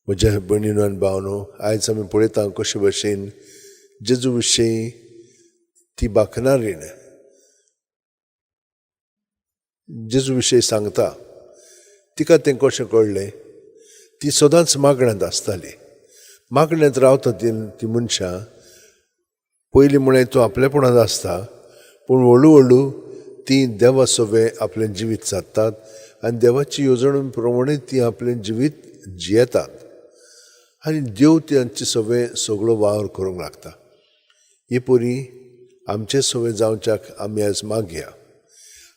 म्हज्या भयणीनो आनी भावनो, आयज आमी पळयता कशे भशेन जेजू विशीं ती बाकनारीण जेजू विशयी सांगता. तिका तें कशें कळ्ळें? ती सदांच मागण्यांत आसताली. मागण्यांत रावता ती ती मनशां पयलीं म्हळ्यार तूं आपलेपणांत आसता, पूण हळू हळू ती देवा सवें आपलें जिवीत सादतात आनी देवाची येवजणे प्रमाणे ती आपलें जिवीत जियेतात आनी देव तांचे सवें सगळो वावर करूंक लागता. हे परी आमचे सवें जावच्याक आमी आयज मागया.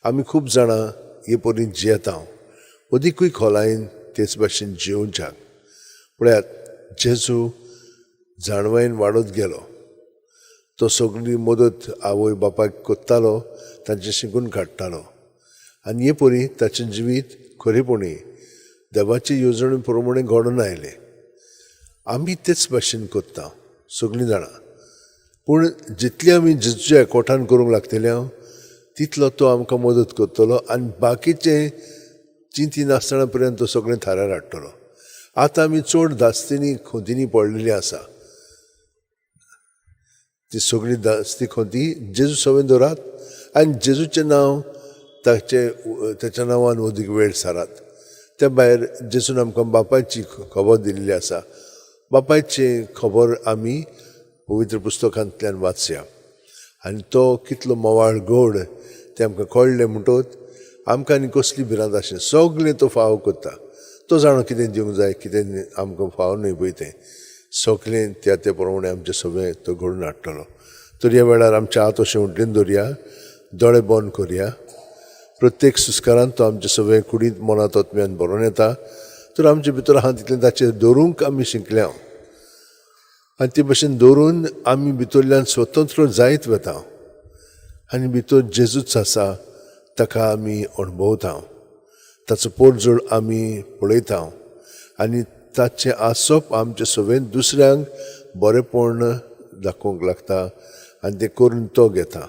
आमी खूब जाणां हे परी जियेता, अदिकूय खोलायेन तेच भाशेन जियोवच्याक. पळयात, जेजू जाणवायेन वाडत गेलो. तो सगळी मदत आवय बापायक कोत्तालो, तांचें शिकून काडटालो आनी हे परी ताचें जिवीत खरेपणी देवाचे येवजणे प्रमाणे घडोवन आयलें. आमी तेच भाशेन कोत्ता सगळीं जाणां, पूण जितली आमी जेजूच्या एकवटान करूंक लागतले हांव तितलो तो आमकां मदत करतलो आनी बाकीचें चिंती नासतना पर्यंत तो सगळें थाऱ्यार हाडटलो. आतां आमी चड धास्तींनी खोंतींनी पडलेली आसा. ती सगळी धास्ती खोंती जेजू सवें दवरात आनी जेजूचें नांव ताचे ताच्या नांवान अदीक वेळ सारात. त्या भायर जेजून आमकां बापायची खबर दिल्ली आसा. बापायची खबर आमी पवित्र पुस्तकांतल्यान वाचया आनी तो कितलो मोवाळ गोड तें आमकां कळ्ळें म्हणटकच आमकां आनी कसली भिरांत आशिल्ली. सगळें तो फावो करता. तो जाणो कितें दिवंक जाय, कितें आमकां फावो न्हय पळय, तें सगळें त्या त्या प्रमाणे आमचें सगळें तो घडून हाडटलो. तर ह्या वेळार आमच्या हात अशें उंटलीन दवरया, दोळे बंद करया. प्रत्येक सुस्कारान तो आमचे सगळे कुडींत मनांत आत्म्यान भरोन येता. तर आमचे भितर आहा तितलें ताचेर दवरूंक आमी शिकल्या आनी ते भशेन दवरून आमी भितरल्यान स्वतंत्र जायत वता आनी भितर जेजूच आसा ताका आमी अणभवता, ताचो पोटजोड आमी पळयता आनी ताचें आसप आमचे सगळें दुसऱ्यांक बरेंपण दाखोवंक लागता आनी तें करून तो घेता.